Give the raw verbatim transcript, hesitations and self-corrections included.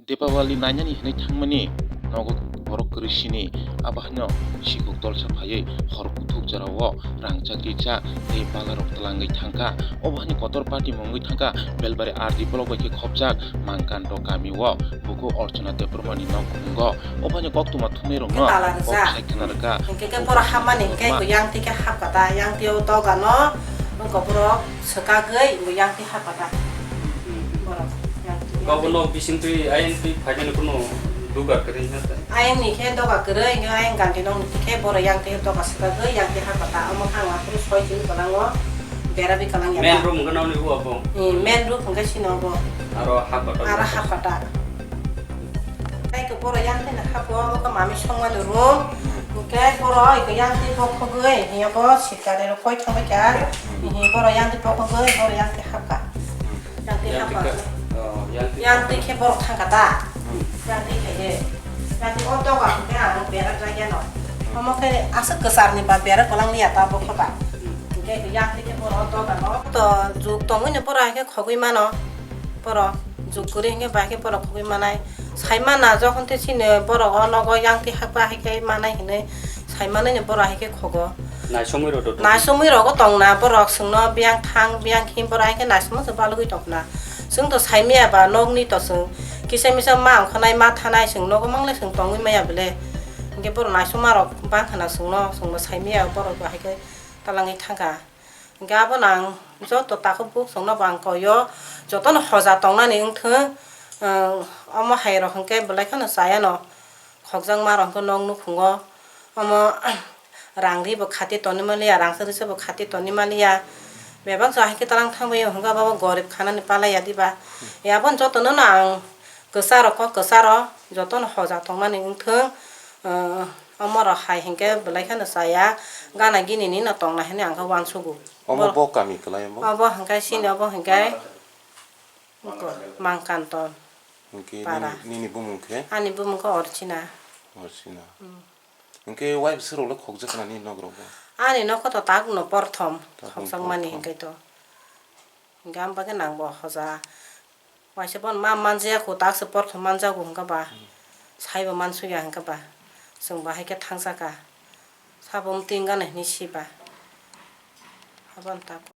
Dipawali nainani hinwi thangmani nogo borok kwrwi sini, abo haino sikhok dolsa phaiwi hor kuthuk jorao rang chakri cha tei balarok twlangwi thangkha. Obo haino kotor party mungwi thangkha Belbari R D block bai khe khopjak Mangkanto kamio buku Orchana Debbarmani nok khungo. Obo haino koktwma thumnairokno Tala kok rijak. Sai khna rwkha. Hingke ke pora hamani hingke yang tike hapkata, yang tio dogano, wngkha borok swkagwi, yang ti hapkata. Borok, yang ti, yang Kabo ti. Nok bisingtwi ayang twi phainani kuno dugar kwrwi na ta? Ayang ni khe doga kwrwi, hingke ayang ganti nok ni khe borok yang ti doga swkagwi, yang ti hapkata. Omo khe ang aphuru soi chini kwlango, bera bi kwlang ya Main ta. Room hwnkhe nokni o abo? Hmm, main room hwnkhe sini obo. Aro hapkata Aro no? Hapkata. Tei khe borok yang twi no hapo, omo khe mami songmani room. Hingke borok yang twi bokhogwi, hiya bo sitkari rok koi thangbai kha. Hihi borok yang twi bokhogwi, borok yang twi hapkha. Yang twi Yang hapkha. Twi khe, oh, yang twi Yang twi khe borok thangkha ta. Hmm. Yang twi khe ye. Yang twi o doga hwnkhe ang berak jagya no. Hmm. Omo khe aswk kwchar ni ba berak kwlang liya ta bokha ba. Hmm. Hingke yang twi khe borok o doga no. To juk tongwi no borok hai khe khogwi mano. Borok juk kwrwi hingke bai khe borok khogwi manai. Sai mana jokhon tei chini borok o nogo yang twi hakba hai khe manai hinwi sai manai ni borok hai khe khogo. Naisomwi rw do. Naisomwi rogo tongna borok chwngno biyang thang biyang him borok hai khe naisomma se balugwi tongna. Chwng to sai maya ba nokni to chwng kisa misa ma ongkhornai ma thanai chwng nogo mangle chwng tongwi maya bele. Hingke borok naisomma rok bang khana chwngno chwngno sai maya borok bo hai khe talangwi thangkha. Hingke abono ang joto takhuk buk chwngno bo ang koi o, jotono hoja tongnani wngthwng, ang omo hai rok hwnkhe belai kheno chayano, khokjakma rok hwnkhe nok nukhungo, omo rang ri bo khati tonwi manliya, rang chari se bo khati tonwi manliya, bebak jora hai khe talang thangbai o hwnkhe abo gorib khanani palaiya diba, aboni jotono no ang kwcharo kok kwcharo jotono hoja tongnani wngthwng, ah, omorok hai hinkhe belai kheno chaya, gana gini ni no tongna hinwi ang khe uansugo. Omo Bo-, bo kami kwlai omo? Obo hinkhe chini obo hinkhe Mangkanto. Hinkhe Para. Nini, nini bumung khe? Ani bumung khe Orchina. Orchina. Hmm. Hinkhe waibwswk rok le khokjak nani nok rok bo? Ani nok khe to tak no porthom. Tak no khokjak mani porthom. Hinkhe to. Hinkhe ang bagwi nang bo hoja. Waisa bono ma manjaya kho, tak se porthom manjago hwnkha ba. Hmm. Saibo mansukya hwnkha ba. Chwng bo hai khe thangsa kha. Sabo mwtwi wngano hinwi siba. Aboni tak.